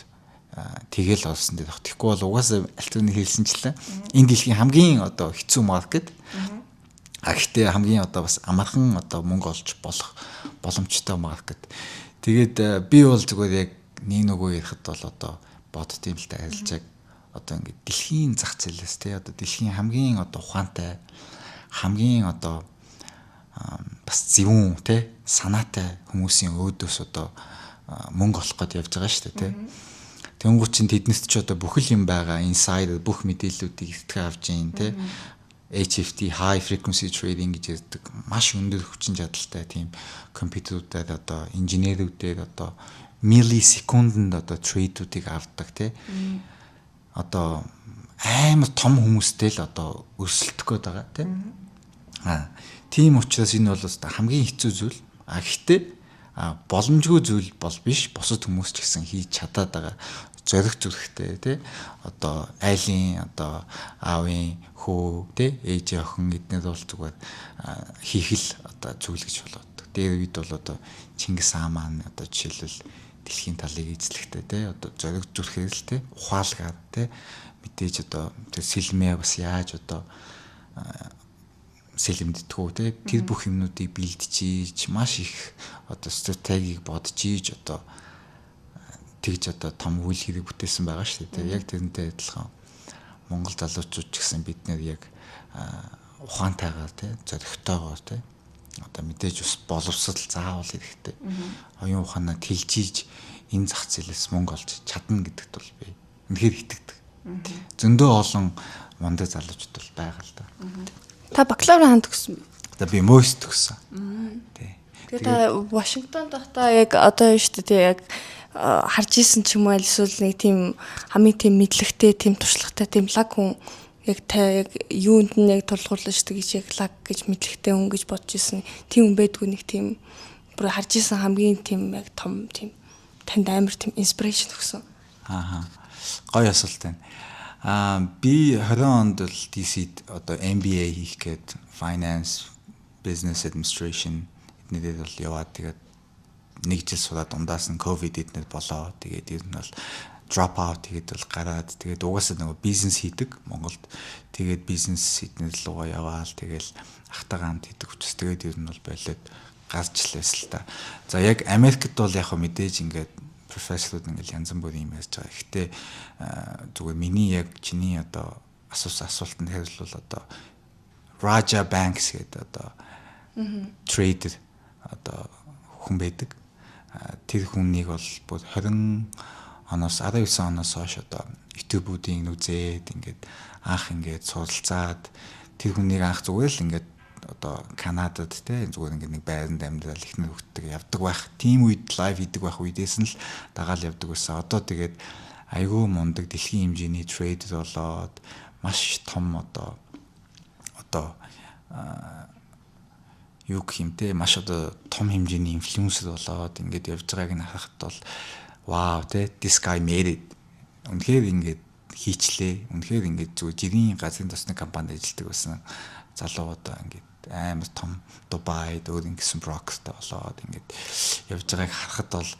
B: тэгэл олсон дээр. Тэгэхгүй бол угаасаа аль түүний хэлсэнчлэн энэ дэлхийн хамгийн одоо хэцүү market. А гэхдээ хамгийн одоо бас амархан одоо мөнгө олж болох боломжтой market. Тэгээд би бол зүгээр яг нэг нөгөө ярихад бол одоо бодд юм л та, арилжааг одоо ингээд дэлхийн зах зээлээс, тий, одоо дэлхийн хамгийн одоо ухаантай, хамгийн одоо бас зөвүүн, тий, санаатай хүмүүсийн өөдөөс одоо мөнгө олох гээд явж байгаа шүү дээ, тий. Тэнгуут чинь тэднэрт ч одоо бүхэл юм байгаа, inside бүх мэдээллүүдийг эртхэн авч ийн, тий. HFT, high frequency trading гэж ярьдаг маш өндөр хүчин чадалтай тийм компьютерүүдээр, одоо инженерүүдээр одоо millisecond-д одоо trade үүдийг авдаг, тий. Одоо амар том хүмүүстэй л одоо өрсөлдөх гээд байгаа, тий. А тийм учраас энэ бол хамгийн хэцүү зүйл. А гэхдээ боломжгүй зүйл бол биш. Бусад хүмүүс ч гэсэн хийж чадаад байгаа, зориг зүрхтэй, тий, одоо айлын одоо аавын хүү, тий, ээж, охин эднэр бол зүгээр хийх л одоо зүйл гэж болоод. Дээр үед бол одоо Чингис хаан маань одоо жишээлбэл дэлхийн талыг эзлэхтэй, тий, одоо зориг зүрхээр л, тий, ухаалгаар, тий, мэдээж одоо тэр сэлмээ бас яаж одоо сэлэмддэггүй, тий, тэр бүх юмнуудыг бэлджиж, маш их одоо стратегийг бодож ийж одоо тэгж одоо том үйл хэрэг бүтээсэн байгаа шүү дээ. Яг тэрнтэй адилхан Монгол залуучууд ч гэсэн бид нэр яг ухаантайгаар, тий, зоригтойгоор, тий, одоо мэдээж бас боловсрол заавал хэрэгтэй. Оюун ухаанаа тэлжиж энэ зах зээлээс мөнгө олж чадна гэдэгт бол би үнэхээр итгэдэг. Зөндөө олон мундаг залуучууд бол байгаа л да.
C: Та бакалавр хаан төгссөн бэ?
B: За, би MOIS төгссөн. Тий.
C: Тэгээ та Вашингтонд байхдаа яг одоо юу шүү дээ, яг харж исэн ч юм уу, эсвэл нэг тийм хамгийн тийм мэдлэгтэй, тийм туршлагатай, тийм лаг хүн яг та яг юунд нь яг тулгуурлаж шүү гэж, яг лаг гэж мэдлэгтэй хүн гэж бодож исэн тийм хүн байдгүй, нэг тийм бүр харж исэн хамгийн тийм яг том тийм танд амар тийм inspiration өгсөн?
B: Аа. Гоё асуулт байна. Аа, би 20 онд бол DC-д одоо MBA хийх гээд, Finance, Business Administration эднэрээр бол яваад, тэгээд нэг жил сураад дундаас нь COVID эднэр болоо. Тэгээд ер нь бол Drop out хийгээд бол гараад, тэгээд угаасаа нөгөө бизнес хийдэг Монголд. Тэгээд бизнес эднэр руугаа яваал, тэгэл ахтайгаа хамт хийдэг учраас тэгээд ер нь бол болоод гарч л байсан л та. За, яг Америкт бол яг мэдээж ингээд профессорууд ингээд янз бүрийн юм ярьж байгаа. Гэхдээ зүгээр миний яг чиний одоо асуусан асуултанд хариулвал одоо Raja Banks гэдэг одоо trader одоо хүн байдаг. Тэр хүнийг бол бүр 20 оноос, 19 оноос хойш одоо YouTube-уудын үзээд, ингээд анх ингээд суралцаад, тэр хүнийг анх зүгээр л ингээд одоо Канадад те зүгээр ингээд нэг байранд амьдрал, эхнэр хүүхэдтэй явдаг байх. Тийм үед live хийдэг байх үедээс нь л дагаал явдаг байсан. Одоо тэгээд айгүй мундаг дэлхийн хэмжээний trader болоод, маш том одоо юу гэх юм те, маш одоо том хэмжээний инфлюенсер болоод ингээд явж байгааг нь харахад бол вау те, this guy made it. Үнэхээр ингээд хийчлээ. Үнэхээр ингээд зүгээр жирийн газрын тосны компанид ажилладаг байсан залуу одоо ингээд амар том Дубайд өөр ингэсэн брокертай болоод ингээд явж байгааг харахад бол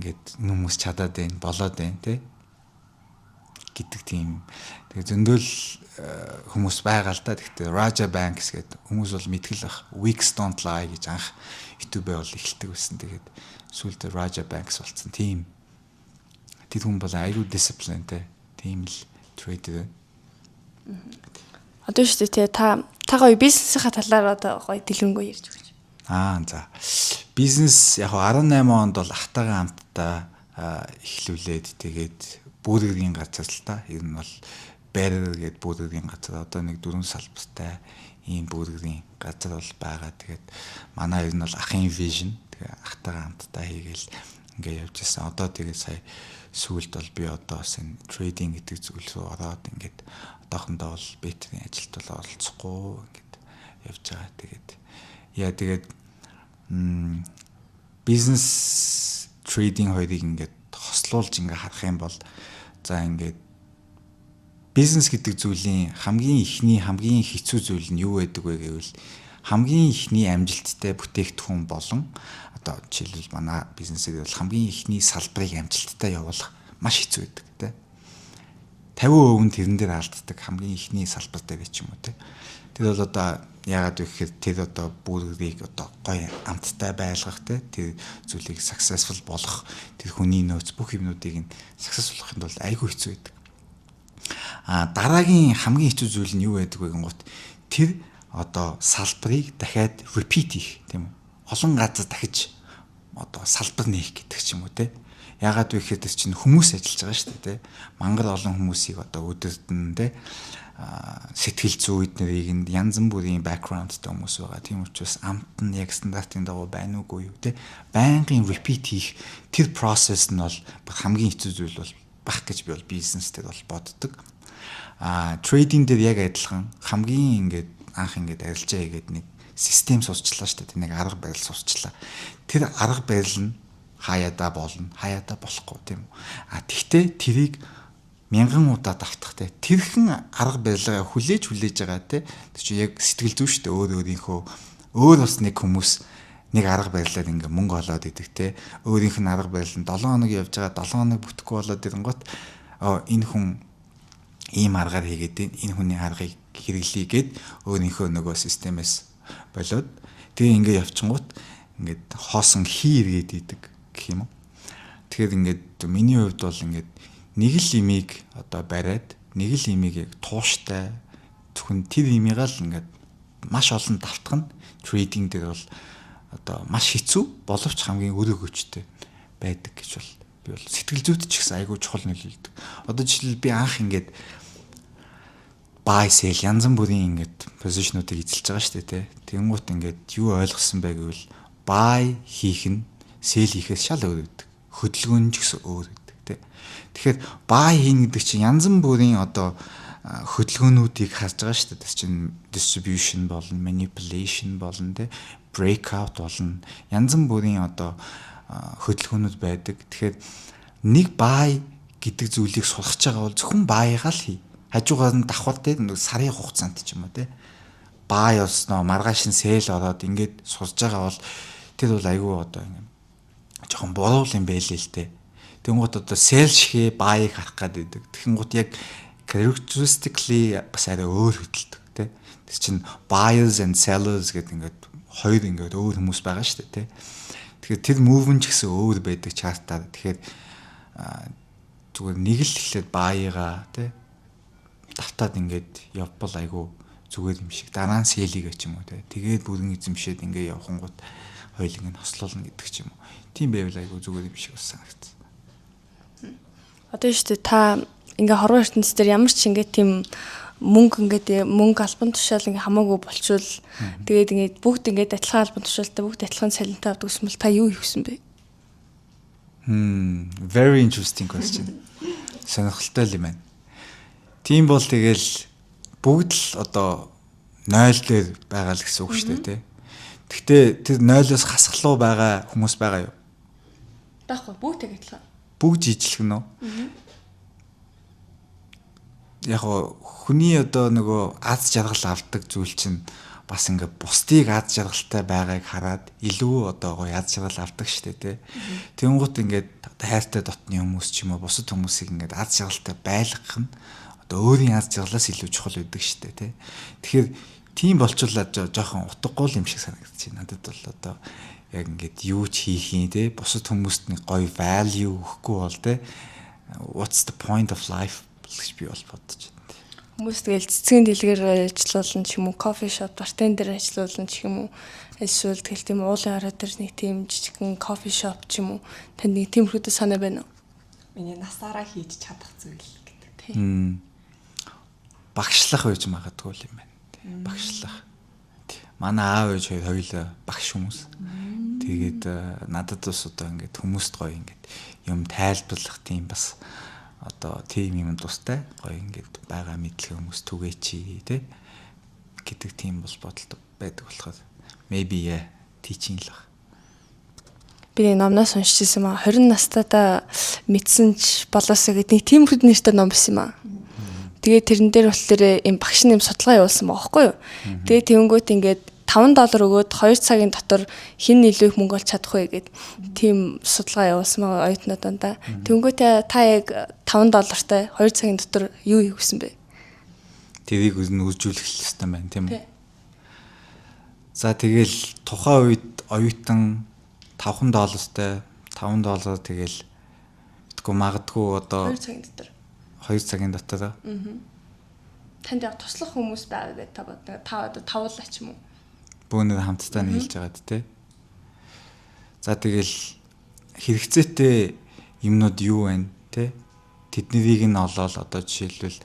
B: ингээд хүмүүс чадаад байна, болоод байна те гэдэг тийм. Тэгээ зөндөл хүмүүс байгаа л да. Гэхдээ Raja Banks гэдэг хүмүүс бол мэдгэл бах. Wicks don't lie гэж анх YouTube-ээ бол эхэлдэг байсан. Тэгээд сүүлдээ Raja Banks болцсон. Тийм. Тэр хүн бол аюу discipline тэй. Тийм л trader.
C: Одоо шүү дээ, та та гоё бизнесийнхаа талаар одоо гоё дэлгэрэнгүй ярьж өгч.
B: Аа, за. Бизнес яг 18 онд бол ахтайгаа хамтдаа эхлүүлээд, тэгээд бургерийн газар л та. Ер нь бол Better гэдэг бургерийн газар, одоо нэг дөрвөн салбартай ийм бургерийн газар бол байгаа. Тэгээд манай ер нь бол ахын vision. Тэгээ ахтайгаа хамтдаа хийгээл ингээ явж байсан. Одоо тэгээд сая сүүлд бол би одоо бас энэ trading гэдэг зүйл рүү ороод, ингээд одоохондоо бол Better-ийн ажилд бол оролцохгүй ингээд явж байгаа. Тэгээд яа, тэгээд бизнес, trading хоёрыг ингээд хослуулж ингээ харах юм бол, за, ингээд бизнес гэдэг зүйлийн хамгийн эхний, хамгийн хэцүү зүйл нь юу байдаг вэ гэвэл хамгийн эхний амжилттай бүтээгдэхүүн болон одоо жишээлбэл манай бизнесээр бол хамгийн эхний салбарыг амжилттай явуулах маш хэцүү байдаг те. 50% нь тэрэн дээр алддаг, хамгийн эхний салбар дээр ч юм уу те. Тэр бол одоо яагаад вэ гэхээр тэр одоо бүрийг одоо гоё амттай байлгах те, тэр зүйлийг successful болгох, тэр хүний нөөц, бүх юмнуудыг нь successful болохын тулд айгүй хэцүү байдаг. А дараагийн хамгийн хэцүү зүйл нь юу байдаг вэ гэнгүүт тэр одоо салбарыг дахиад repeat хийх, тийм үү? Олон газар дахиж одоо салбар нээх гэдэг ч юм уу те. Яагаад вэ гэхээр тэр чинь хүмүүс ажиллаж байгаа шүү дээ, те. Мангар олон хүмүүсийг одоо өдөрдөн те, сэтгэл зүй эднэрийг нь янз бүрийн background тай хүмүүс байгаа. Тийм учраас амт нь яг стандартын дагуу байна уугүй юу те. Байнгын repeat хийх тэр process нь бол хамгийн хэцүү зүйл бол бах гэж би бол бизнес дээр бол боддог. А trading дээр яг адилхан, хамгийн ингээд анх ингээд арилжаа хийгээд нэг систем сурчлаа шүү дээ. Нэг арга барил сурчлаа. Тэр арга барил нь хаяада болно, хаяада болохгүй, тийм үү. А тэгтээ тэрийг мянган удаа давтах те. Тэрхэн арга барилгаа хүлээж хүлээж байгаа те. Тэр чинь яг сэтгэл зүй шүү дээ. Өөр өөрийнхөө, өөр бас нэг хүмүүс нэг арга барилаар ингээ мөнгө олоод идэг те. Өөрийнх нь арга барил нь 7 хоног явж байгаа, 7 хоног бүтэхгүй болоод ирэнгүүт энэ хүн ийм аргаар хийгээд, энэ хүний аргыг хэрэглэе гэд өөрийнхөө нөгөө системээс болоод, тэгээ ингээ явчингууд ингээд хоосон хий эргээд идэг гэх юм уу. Тэгэхээр ингээд миний хувьд бол ингээд нэг л имийг одоо бариад, нэг л имийг яг тууштай зөвхөн тэр имийг л ингээд маш олон давтах нь trading дээр бол одоо маш хэцүү боловч хамгийн үр өгөөчтэй байдаг гэж бол би бол сэтгэл зүйд ч гэсэн айгүй чухал нөлөөлдөг. Одоо жишээлбэл би анх ингээд buy, sell, янз бүрийн ингээд position уудыг эзэлж байгаа шүү дээ, тэ. Тэнгүүт ингээд юу ойлгосон бэ гэвэл buy хийх нь sell хийхээс шал өөр байдаг. Хөдөлгөөн ч гэсэн өөр байдаг, тэ. Тэгэхээр buy хийнэ гэдэг чинь янз бүрийн одоо хөдөлгөөнүүдийг харж байгаа шүү дээ. Тэр чинь distribution болно, manipulation болно, тэ, breakout болно. Янз бүрийн одоо хөдөлгөөнүүд байдаг. Тэгэхээр нэг buy гэдэг зүйлийг сурах байгаа бол зөвхөн buy гаа л хий. Хажуугаар нь давхар те, нэг сарын хугацаанд ч юм уу те, buy болсноо маргааш нь sell ороод ингээд сурж байгаа бол тэр бол айгүй одоо ингэ жоохон буруу юм байлээ л те. Тэнгуут одоо sell шигээ buy-ыг харах гээд байдаг. Тэгэнгүүт яг characteristically бас арай өөр хөдөлдөг, тий. Тэр чинь buyers and sellers гэдэг ингээд хоёр ингээд өөр хүмүүс байгаа шүү дээ, тий. Тэгэхээр тэр movement ч гэсэн өөр байдаг chart-аар. Тэгэхээр зүгээр нэг л эхлээд buy-гаа, тий, давтаад ингээд явбал айгүй зүгээр юм шиг. Дараа нь sell-ийг ч юм уу, тий. Тэгээд бүрэн эзэмшээд ингээд явхангууд хоёулыг нь хослуулна гэдэг ч юм уу. Тийм байвал айгүй зүгээр юм шиг бас санагдсан.
C: Одоо шүү дээ, та ингээ хорвоо ертөнц дээр ямар ч ингээ тийм мөнгө, ингээд мөнгө албан тушаал ингээ хамаагүй болчвол, тэгээд ингээд бүгд ингээд адилхан албан тушаалтай, бүгд адилхан цалинтай авдаг гэсэн бол та юу хийх вэ?
B: Very interesting question. Сонирхолтой юм байна. Тийм бол тэгэл бүгд л одоо 0 дээр байгаа л гэсэн үг шүү дээ, тий. Гэхдээ тэр 0-оос хасхлуу байгаа хүмүүс байгаа юу?
C: Байхгүй, бүгд яг адилхан.
B: Бүгд ижилхэн үү? Яг хүний одоо нөгөө аз жаргал авдаг зүйл чинь бас ингээ бусдыг аз жаргалтай байгааг хараад илүү одоо гоё аз жаргал авдаг штэ, тий. Тэнгуут ингээд хайртай дотны хүмүүс ч юм уу, бусад хүмүүсийг ингээд аз жаргалтай байлгах нь одоо өөрийн аз жаргалаас илүү чухал байдаг штэ, тий. Тэгэхээр тийм болчулаад жоохон утгагүй юм шиг санагдчих. Надад бол одоо яг ингээд юу ч хийх юм, те, бусад хүмүүст нэг гоё value өгөхгүй бол, те, what's the point of life гэж би бол бодож байна.
C: Хүмүүс тэгэл цэцгийн дэлгэр ажиллуулна ч юм уу, coffee shop bartender ажиллуулна ч юм уу, эсвэл тэгэл тийм уулын орой дээр нэг тийм жижигхэн coffee shop ч юм уу, танд нэг тиймэрхүү санаа байна уу?
A: Миний насаараа хийж чадах зүйл гэдэг.
B: Тийм. Багшлах байж магадгүй юм байна. Багшлах. Манай аав ээж хоёр хоёулаа багш хүмүүс. Тэгээд надад бас одоо ингээд хүмүүст гоё ингээд юм тайлбарлах тийм бас одоо тийм юм тустай гоё ингээд байгаа мэдлэг хүмүүс түгээчи, тэ, гэдэг тийм бол бодолтой байдаг болохоор maybe, yeah, teaching л баг.
C: Би нэг номноос уншиж ирсэн юм аа. 20 настайдаа мэдсэн ч болоосоо гэдэг нэг тиймэрхүү нэртэй ном байсан юм аа. Тэгээ тэрэн дээр болохоор юм багш нь юм судалгаа явуулсан байгаа байхгүй юу. Тэгээ тэнгүүт ингээд 5 доллар өгөөд 2 цагийн дотор хэн илүү их мөнгө олж чадах вэ гэд тийм судалгаа явуулсан байгаа оюутнууд дандаа. Тэнгүүтээ та яг 5 доллартай 2 цагийн дотор юу хийх гэсэн бэ?
B: Тэрийг нь үржүүлэх ёстой байна, тийм үү? За, тэгэл тухайн үед оюутан 5 доллартай, 5 доллар, тэгэл мэдгүй, магадгүй одоо
C: 2 цагийн дотор.
B: 2 цагийн дотор.
C: Аа. Танд яг туслах хүмүүс байгаа гэж та бодно. Та одоо тавуулаа ч юм уу?
B: Бөөнөр хамтдаа нийлж байгаад, те. За, тэгэл хэрэгцээтэй юмнууд юу байна, те? Тэднийг нь олоод, одоо жишээлбэл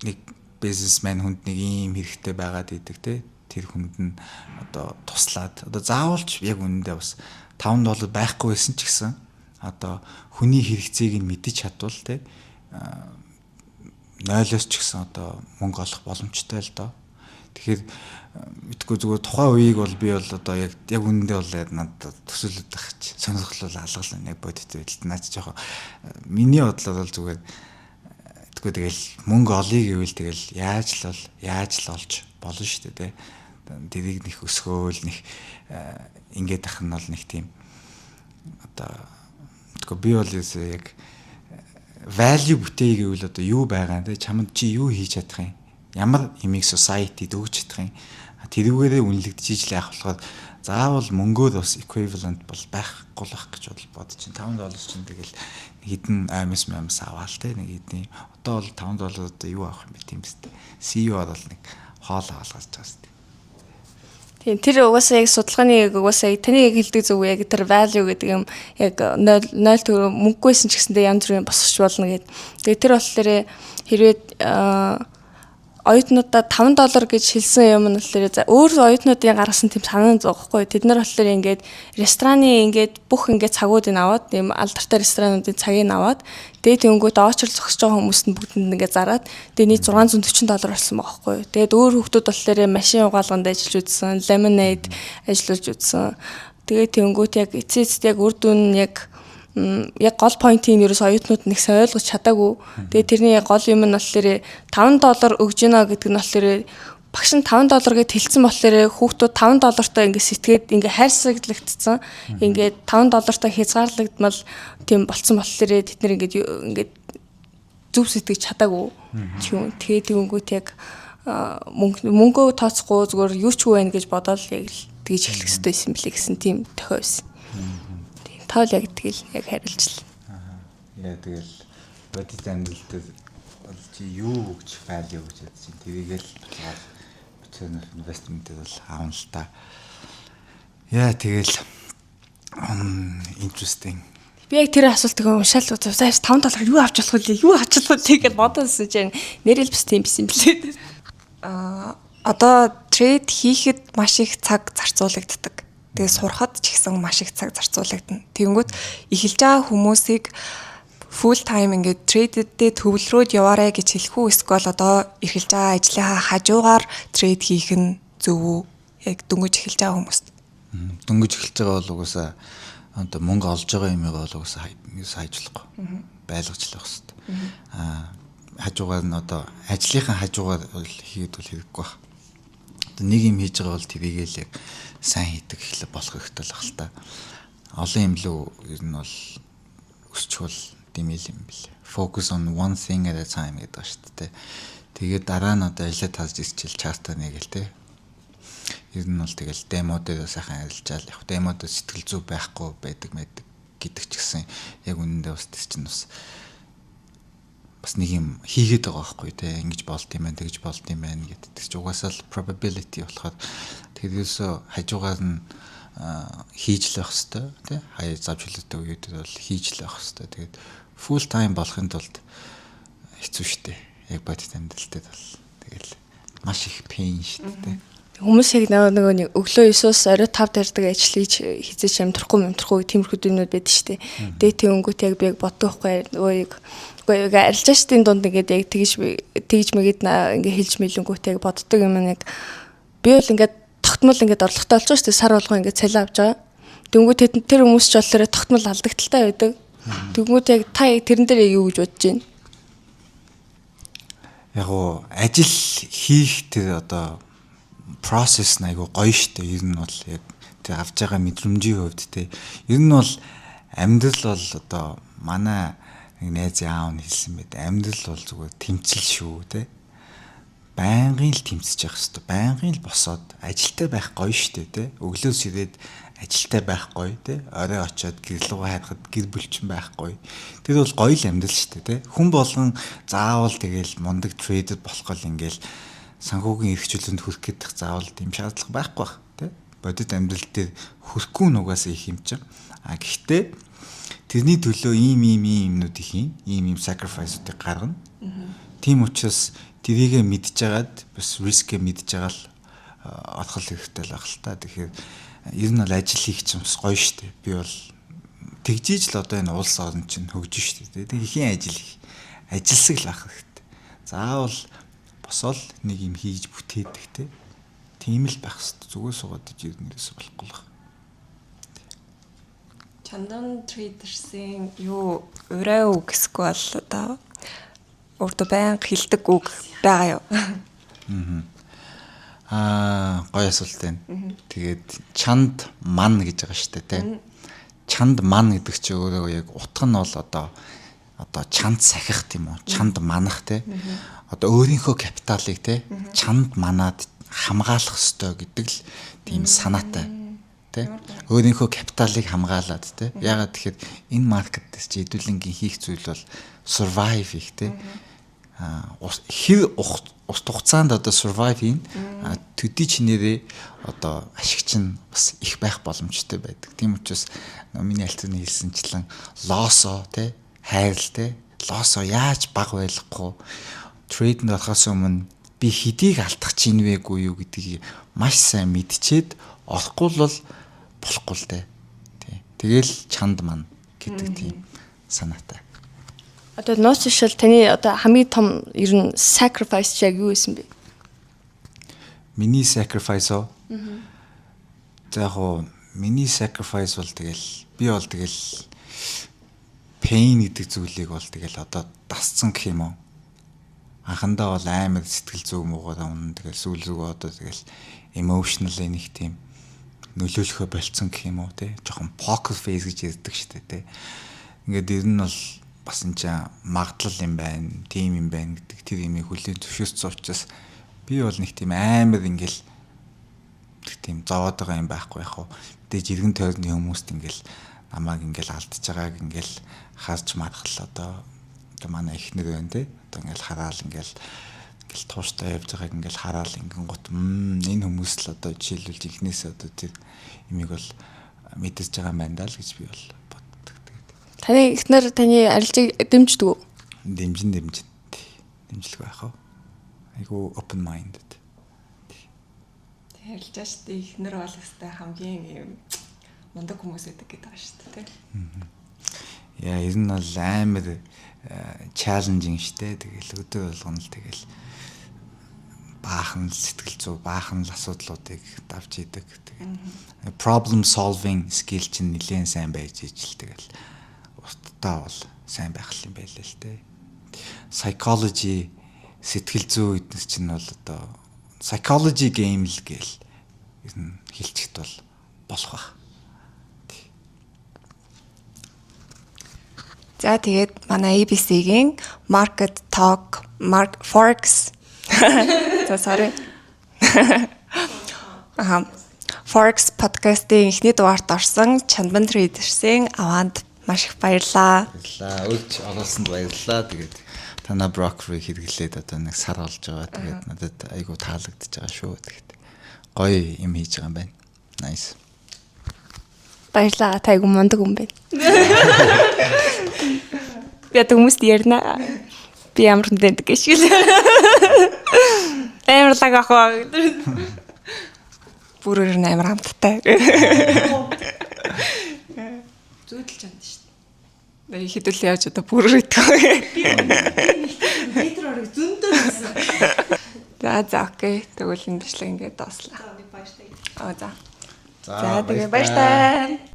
B: нэг бизнесмен хүнд нэг ийм хэрэгтэй байгаад идэг, те. Тэр хүнд нь одоо туслаад, одоо заавалч яг үнэндээ бас 5 доллар байхгүй байсан ч гэсэн одоо хүний хэрэгцээг нь мэдэж чадвал, те, 0-оос ч гэсэн одоо мөнгө олох боломжтой л доо. Тэгэхээр мэдгүй, зүгээр тухайн үеийг бол би бол одоо яг яг үнэндээ бол надад төсөөлөд байх чи сонирхол бол алгал яг бодит байдалд наад жоохон миний бодлоор бол зүгээр тэгвэл тэгэл мөнгө олъё гэвэл тэгэл яаж л олж болно шүү дээ, тэ. Тэрийг нэх өсгөөл нэх ингээд ах нь бол нэг тийм одоо тэгвэл би бол яг value бүтээе гэвэл одоо юу байгаа юм, те, чамд чи юу хийж чадах юм, ямар юмыг society-д өгч чадах юм, тэрүүгээрээ үнэлэгдэж ижил яах болохоор заавал мөнгөөр бас equivalent бол байхгүй л байх гэж бодож чинь. 5 доллар чинь тэгэл хэдэн аймс маймс аваал, те, нэг хэдэн, одоо бол 5 доллар одоо юу авах юм бэ, тийм үстэй. CEO бол нэг хоол аваад гарч байгаа үстэй.
C: Тийм, тэр угаасаа яг судалгааны яг угаасаа таны яг хэлдэг зөв, яг тэр value гэдэг юм яг 0 0 төгрөг мөнгөгүйсэн ч гэсэндээ янз бүрийн босгоч болно гэд. Тэгээ тэр болохоор хэрвээ оюутнуудаа 5 доллар гэж хэлсэн юм нь болохоор, за, өөр оюутнуудын гаргасан тийм санаа зовхгүй. Тэд нар болохоор ингээд рестораны ингээд бүх ингээд цагуудыг аваад, тийм алдартай ресторануудын цагийг аваад, тэгээд тэнгүүт очрол зогсож байгаа хүмүүст нь бүгдэнд ингээд зараад, тэгээд нийт 640 доллар болсон байгаа байхгүй. Тэгээд өөр хүмүүс болохоор машин угаалганд ажиллаж үзсэн, lemonade ажиллаж үзсэн. Тэгээд тэнгүүт яг эцээ эцэст яг үр дүн нь яг гол point-ийг ерөөс оюутнууд нэг сайн ойлгож чадаагүй. Тэгээ тэрний гол юм нь болохоор 5 доллар өгж гинэ гэдэг нь болохоор Багш нь 5 доллар гэд хэлсэн болохоор хүүхдүүд 5 доллартай ингээд сэтгээд ингээд хайрсаглагдсан. Ингээд 5 доллартай хязгаарлагдмал тийм болцсон болохоор тэд нэр ингээд зөв сэтгэж чадаагүй юм. Тэгээд тэгэнгүүт яг мөнгө мөнгөө тооцохгүй, зүгээр юу ч үгүй байна гэж бодоод яг л тэгж эхлэх хэрэгтэй байсан билээ гэсэн тийм тохио байсан. Тийм, таал яг тэгэл яг харилцлаа.
B: Яа, тэгэл бодит амьдрал дээр бол чи юу өгч, value гэж ядсан чинь тэрийг л return of investment дээр бол аавна л та. Яа, тэгэл interesting.
C: Би яг тэр асуултыг уншаал үзсэн. 5 доллар юу авч болох вэ? Юу авч болох вэ гэж бодсон чинь нэрэл бас тийм биш юм блээ.
A: Аа, одоо trade хийхэд маш их цаг зарцуулагддаг. Тэгээ сурахад ч гэсэн маш их цаг зарцуулагдана. Тэгэнгүүт эхэлж байгаа хүмүүсийг full time ингээд trade-д төвлөрөөд яваарай гэж хэлэх үү, эсвэл одоо эхэлж байгаа ажлынхаа хажуугаар trade хийх нь зөв үү? Яг дөнгөж эхэлж байгаа хүмүүст.
B: Дөнгөж эхэлж байгаа бол угаасаа одоо мөнгө олж байгаа юм бол угаасаа хайж болохгүй. Байлгаж л явах хэрэгтэй. Хажуугаар нь, одоо ажлынхаа хажуугаар бол хийгээд бол хэрэггүй байх. Одоо нэг юм хийж байгаа бол тэрийг л яг сайн хийдэг эхлэх болох хэрэгтэй л байх л та. Олон юм лөө ер нь бол өсчих бол димэл юм бэл. Focus on one thing at a time гэдэг ба шүү дээ. Тэгээд дараа нь одоо ажиллаа тааж ирчихэл chart-аа нэгээл те. Ер нь бол тэгэл demo дээр сайхан арилжаал яг demo дээр сэтгэл зүй байхгүй байдаг байдаг гэдэг ч гэсэн яг үнэндээ бас тэр чинь бас нэг юм хийгээд байгаа байхгүй те, ингэж болд юм байна, тэгж болд юм байна гэдэг чи угаасаа л probability болохоор тэрээсөө хажуугаар нь хийж л явах хэвээр тий, хаяа зав чөлөөтэй үеүүдэд бол хийж л явах хэвээр. Тэгээд full time болохын тулд хэцүү шттэ, яг бодит амьдрал дээр бол тэгэл маш их pain шттэ.
C: Хүмүүс яг нөгөө нэг өглөө 9-өөс орой 5 тарьдаг ажил хийж хизээч амьдрахгүй амьдрахгүй тиймэрхүү юмнууд байдаг шүү дээ. Тэгээ тэгэнгүүт яг би яг боддог байхгүй, нөгөө яг үгүй яг арилжаачдын дунд ингээд яг тэгж тэгж мэгэд ингээд хэлж мэлэнгүүт яг боддог юм нэг би бол ингээд тогтмол ингээд орлоготой болж байгаа шүү дээ. Сар болгон ингээд цалин авч байгаа. Тэнгүүт тэр хүмүүс ч болохоор тогтмол алдагдалтай байдаг. Тэнгүүт яг та яг тэрэн дээр юу гэж бодож байна?
B: Яг уу ажил хийх тэр одоо process нь айгу гоё штэ. Ер нь бол яг тэр авж байгаа мэдрэмжийн хувьд те. Ер нь бол амьдрал бол одоо манай нэг найз аав нь хэлсэн байт. Амьдрал бол зүгээр тэмцэл шүү те. Байнгын л тэмцэж явах хэрэгтэй. Байнгын л босоод ажилтай байх гоё штэ те. Өглөөс ирээд ажилтай байх гоё те. Орой очиод гэр лүүгээ харахад гэр бүлчин байх гоё. Тэр бол гоё л амьдрал штэ те. Хүн болгон заавал тэгэл мундаг trader болох гол ингээл санхүүгийн эрх чөлөөнд хүрэх гэдэг заавал тийм шаардлага байхгүй бах тий. Бодит амьдрал дээр хүрэхгүй нугасаа их юм чинь. А гэхдээ тэрний төлөө ийм ийм ийм юмнуудыг хийн, ийм ийм sacrifice-уудыг гаргана. Тийм учраас тэрийгэ мэдж агаад бас risk-ээ мэдж байгаа л орох хэрэгтэй л байх л та. Тэгэхээр ер нь бол ажил хийх чинь бас гоё штэ. Би бол тэгжиж л одоо энэ улс орн чинь хөгжин штэ. Тэг ихийн ажил их ажилсаг л байх хэрэгтэй. Заавал босоод нэг юм хийж бүтээдэг те. Тийм л байх хэрэгтэй. Зүгээр суугаад иж нэрээс болохгүй л байна.
A: Чандан traders-ийн юу урай үг эсвэл одоо өөртөө байнга хэлдэг үг байгаа юу?
B: Аа, гоё асуулт байна. Тэгээд чанд ман гэж байгаа шүү дээ, тэ. Чанд ман гэдэг чинь өөрөө яг утга нь бол одоо чанд сахих тийм үү? Чанд манах те. Одоо өөрийнхөө капиталыг те чанд манаад хамгаалах ёстой гэдэг л тийм санаатай те. Өөрийнхөө капиталыг хамгаалаад те. Ягаад тэгэхээр энэ market дээр чи хэдүүлэнгийн хийх зүйл бол survive хийх те. Хэр урт хугацаанд одоо survive хийн, төдий чинээрээ одоо ашиг чинь бас их байх боломжтой байдаг. Тийм учраас миний альтерны хэлсэнчлэн loss-оо те хайрл те, loss-оо яаж бага байлгахгүй, trade-нд орохоос өмнө би хэдийг алдах чинь вэ гүй юу гэдгийг маш сайн мэдчихэд орохгүй бол болохгүй л дээ. Тий. Тэгэл чанд ман гэдэг тийм санаатай.
C: Одоо нууц жишээл таны одоо хамгийн том ер нь sacrifice яг юу байсан бэ?
B: Миний sacrifice оо. За, яг уу миний sacrifice бол тэгэл би бол тэгэл pain гэдэг зүйлийг бол тэгэл одоо дасцсан гэх юм уу? Анхандаа бол амар сэтгэл зүй муугаар унана. Тэгэл сүүл рүү одоо тэгэл emotional нэг тийм нөлөөлөхөө болцсон гэх юм уу те. Жоохон poker face гэж ярьдаг штэ те. Ингээд ер нь бол бас энэ чинь магадлал юм байна, тийм юм байна гэдэг тэр имийг хүлээн зөвшөөрсөн учраас би бол нэг тийм амар ингээл нэг тийм зовоод байгаа юм байхгүй яг хуу. Мэдээж эргэн тойрны хүмүүст ингээл намайг ингээл алдчихж байгааг ингээл харж мархал одоо манай эхнэр байна те. Одоо ингээл хараал ингээл ингээл тууштай явж байгааг ингээл хараал ингэн гут энэ хүмүүс л одоо жишээлбэл жинхнээс одоо тэр имийг бол мэдэрч байгаа юм байна даа л гэж би бол боддог. Тэгээд
C: Таны эхнэр таны арилжааг дэмждэг үү?
B: Дэмжин, дэмжин. Дэмжлэг байх уу? Айгу open minded.
A: Арилжаа шүү дээ. Эхнэр бол өстэй хамгийн юм мундаг хүмүүс байдаг гэдэг байгаа шүү дээ.
B: Яа, ер нь бол амар challenging штэ. Тэгэл өдөр болгоно л тэгэл баахан л сэтгэл зүй, баахан л асуудлуудыг давж идэг. Тэгээд problem solving skill чинь нэлээд сайн байж ижил тэгэл урттаа бол сайн байх юм байлээ л дээ. Psychology, сэтгэл зүй эднес чинь бол одоо psychology game л гээл ер нь хэлчихэд бол болох бах.
A: За, тэгээд манай ABC-гийн Market Talk, Mark Forex. За, sorry. Аа, Forex podcast-ийн эхний дугаарт орсон Чанбан Traders-ийн аваанд маш их баярлалаа.
B: Баярлалаа. Урьж оруулсанд баярлалаа. Тэгээд танаа брокерыг хэрэглээд одоо нэг сар болж байгаа. Тэгээд надад айгу таалагдчихж байгаа шүү. Тэгээд гоё юм хийж байгаа юм байна. Nice.
C: Баярлалаа. Та айгу мундаг хүн байна.
A: Би одоо хүмүүст ярина. Би ямар хүнтэй гэдэг шиг л. Амар лаг ах аа. Бүрээр нь амар амттай. Зүүдэлж чанд шүү дээ. Хэдүүл яаж одоо бүрээр идэх вэ?
C: Метр орог зөндөө гэсэн.
A: За, okay. Тэгвэл энэ бичлэг ингээд дууслаа.
C: За, баяртай.
A: Аа, за. За, тэгээ баяртай.